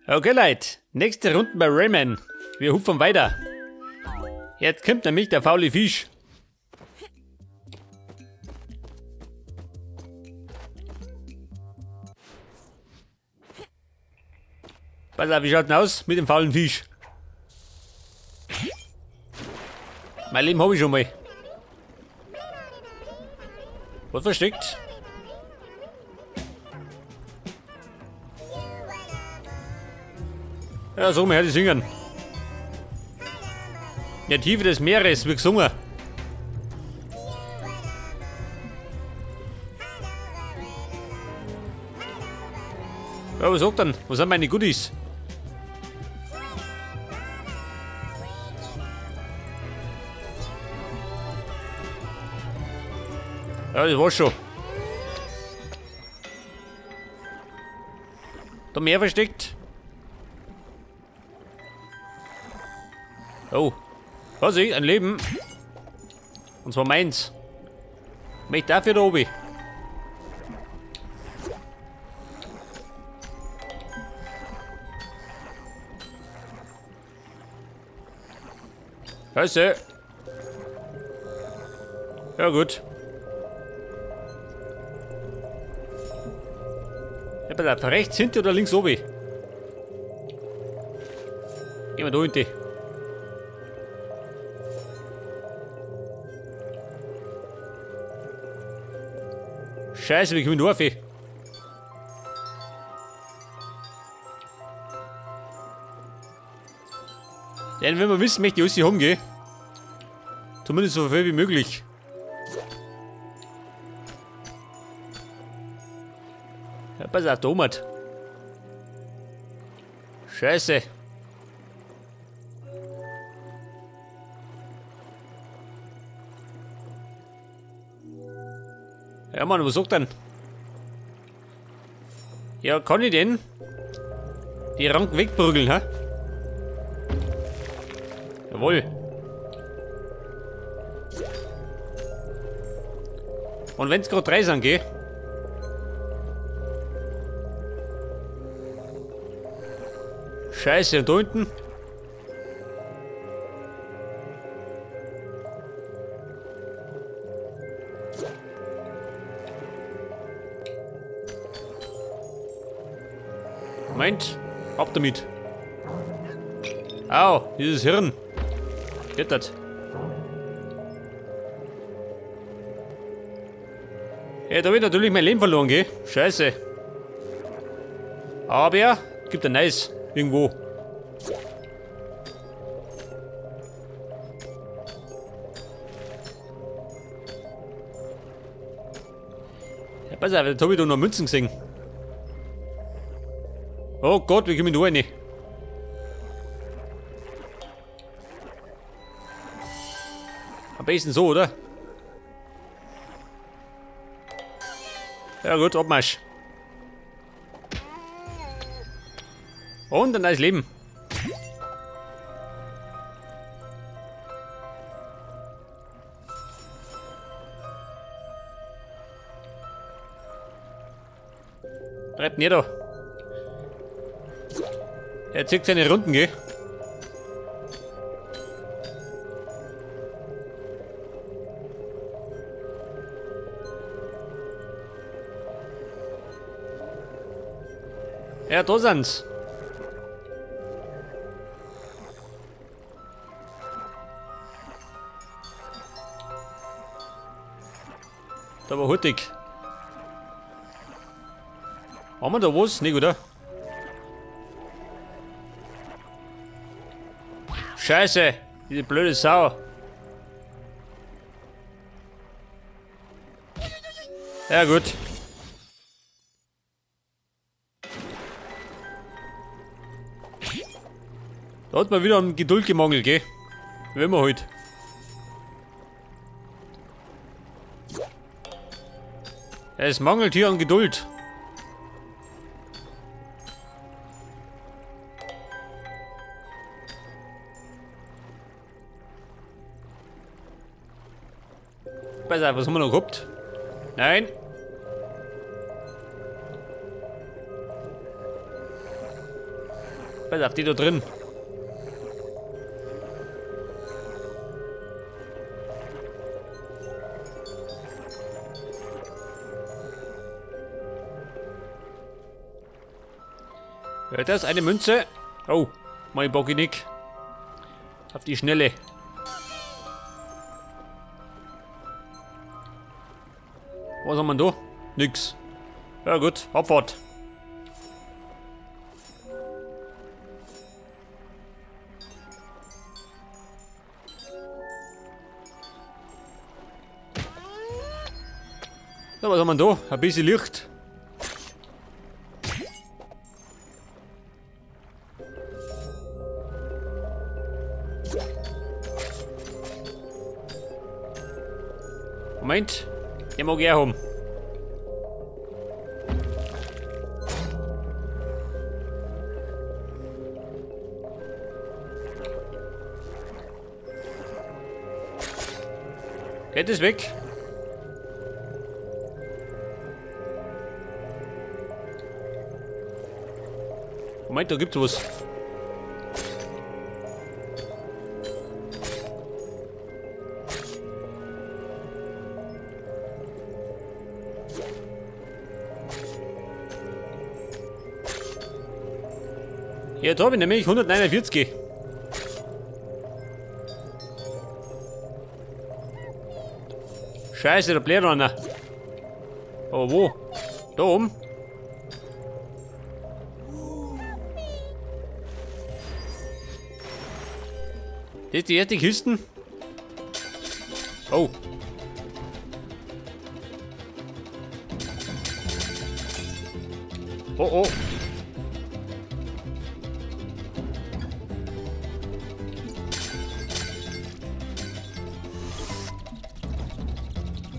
Okay, Leute, nächste Runde bei Rayman. Wir hupfen weiter. Jetzt kommt nämlich der faule Fisch. Pass auf, wie schaut denn aus mit dem faulen Fisch? Mein Leben habe ich schon mal. Was versteckt? Ja, so, mir hört die singen. In der Tiefe des Meeres wird gesungen. Ja, was sagt denn? Was sind meine Goodies? Ja, das war's schon. Da mehr versteckt. Oh. Was ich? Ein Leben. Und zwar meins. Möchte dafür da oben. Scheiße. Ja gut. Ja, pass auf, rechts hinten oder links oben? Gehen wir da hinten. Scheiße, wie komme ich da rauf? Denn wenn wir wissen, möchte ich alles haben, gell? Zumindest so viel wie möglich. Ja, pass auf, da oben. Scheiße. Ja, Mann, was sagt denn? Ja, kann ich denn die Ranken wegprügeln, hä? Jawohl. Und wenn's grad 3 sind, gell? Scheiße, und da unten? Moment, ab damit. Au, dieses Hirn. Geht das? Ja, da hab ich natürlich mein Leben verloren, gell? Scheiße. Aber gibt ein neues. Irgendwo. Ja, pass auf, jetzt hab ich da noch Münzen gesehen. Oh Gott, wie komme ich da rein? Am besten so, oder? Ja gut, Abmarsch. Und ein neues Leben. Bleibt nicht da. Er zieht seine Runden, gell? Ja, da sind's. Da war hurtig. Haben wir da was? Nicht, oder? Scheiße, diese blöde Sau. Ja gut. Da hat man wieder an Geduld gemangelt, gell? Wenn wir halt. Es mangelt hier an Geduld. Pass auf, was haben wir noch gehabt? Nein. Pass auf, die da drin. Ja, das ist eine Münze. Oh, mein Bockinik. Auf die Schnelle. Was haben wir da? Nix. Ja gut, Abfahrt. So, was haben wir da? Ein bisschen Licht. Moment, den mag ich auch haben. Geht es weg? Moment, da gibt's was. Ja, da habe ich nämlich 149. Scheiße, da bläht einer. Aber wo? Da oben? Das ist die erste Kiste. Oh. Oh, oh.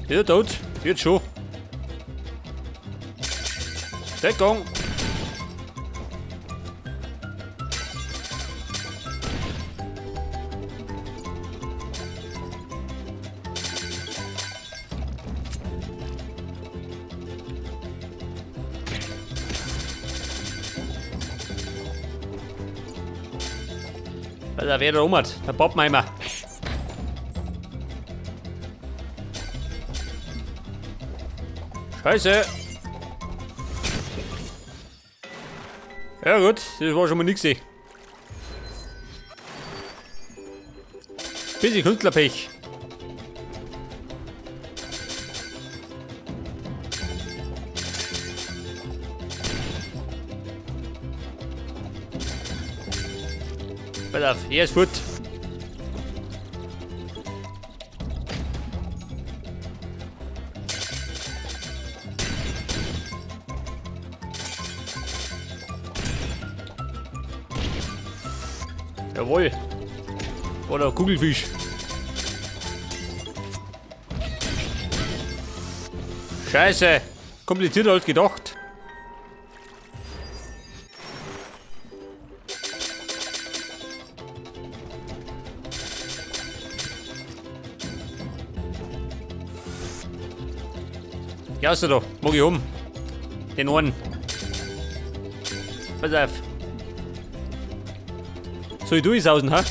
Ist er tot? Jetzt schon. Deckung! Alter, wer da oben hat? Der Pappenheimer. Scheiße! Ja gut, das war schon mal nix. Bisschen Künstlerpech. Pass auf, er ist fort. Jawohl. Oder Kugelfisch. Scheiße. Komplizierter als gedacht. Ja, so da. Mag ich um. Den einen. Pass auf. Soll ich durchsausen, ha?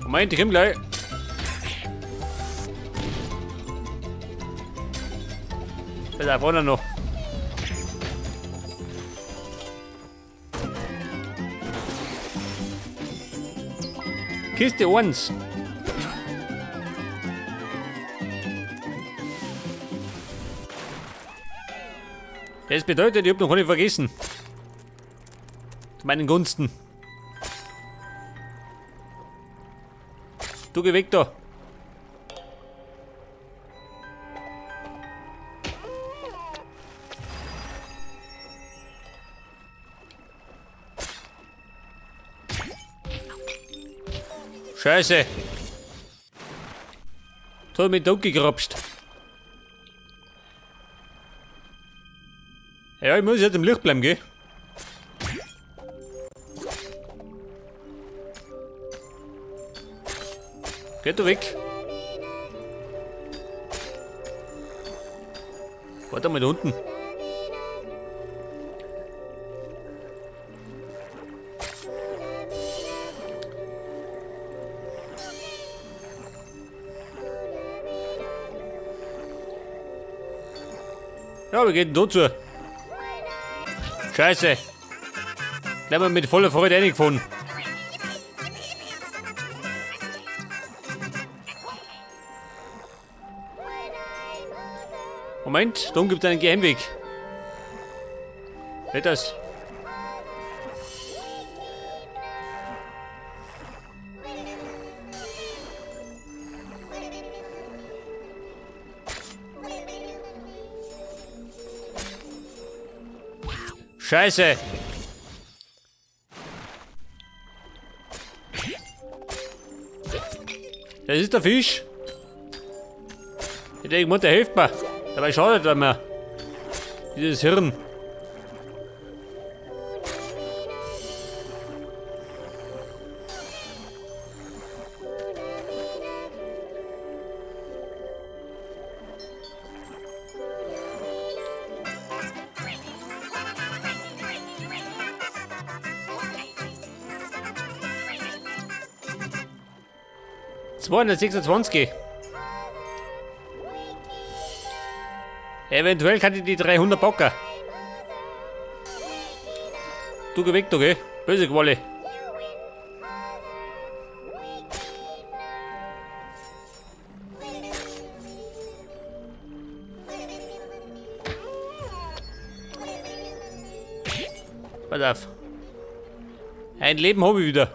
Moment, ich komm gleich. Pass auf, einer noch. Kiste 1. Das bedeutet, ich hab noch nicht vergessen. Zu meinen Gunsten. Du geh weg da. Scheiße. Da hat mich tot gegrapscht. Ja, ich muss jetzt im Licht bleiben, gell? Geht du weg. Warte mal da unten. Ja, wir gehen da zu. Scheiße. Gleich mal mit voller Freude reingefahren. Moment, da gibt es einen Geheimweg. Nicht das. Scheiße! Das ist der Fisch. Ich denke, der hilft mir. Dabei schadet er mir. Dieses Hirn. ...226. Eventuell kann ich die 300 packen. Du geh weg, du geh. Böse Qualle. Pass auf. Ein Leben habe ich wieder.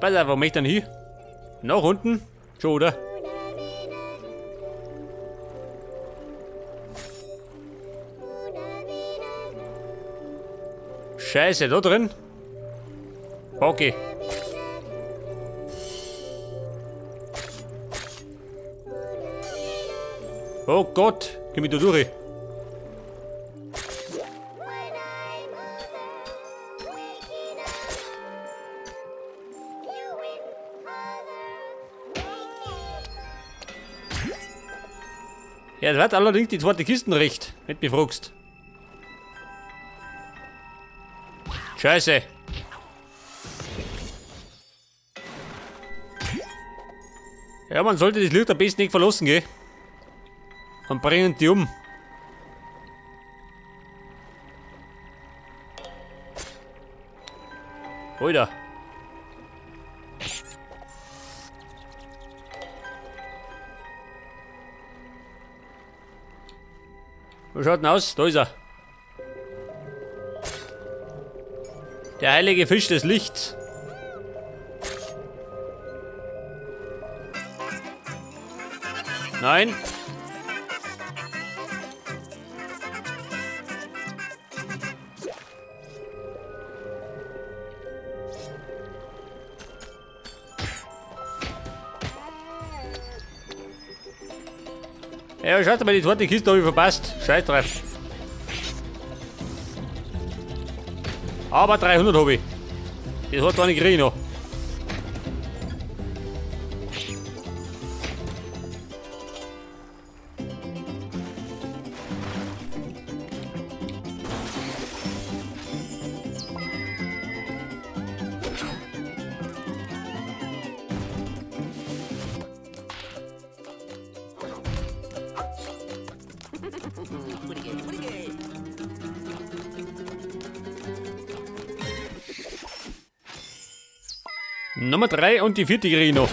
Pass auf, wo möchte ich denn hin? Nach unten? Schon, oder? Scheiße, da drin? Okay. Oh Gott, geh mich da durch. Ja, das hat allerdings die zweite Kisten recht, wenn du mich fragst. Scheiße. Ja, man sollte das Licht am besten nicht verlassen, gell? Und bringen die um. Alter. Wo schaut denn aus? Da ist er. Der heilige Fisch des Lichts. Nein. Ja, schaut mal, die zweite Kiste habe ich verpasst. Scheiß drauf. Aber 300 habe ich. Das hat eine kriege ich noch. Nummer 3 und die vierte kriege ich noch.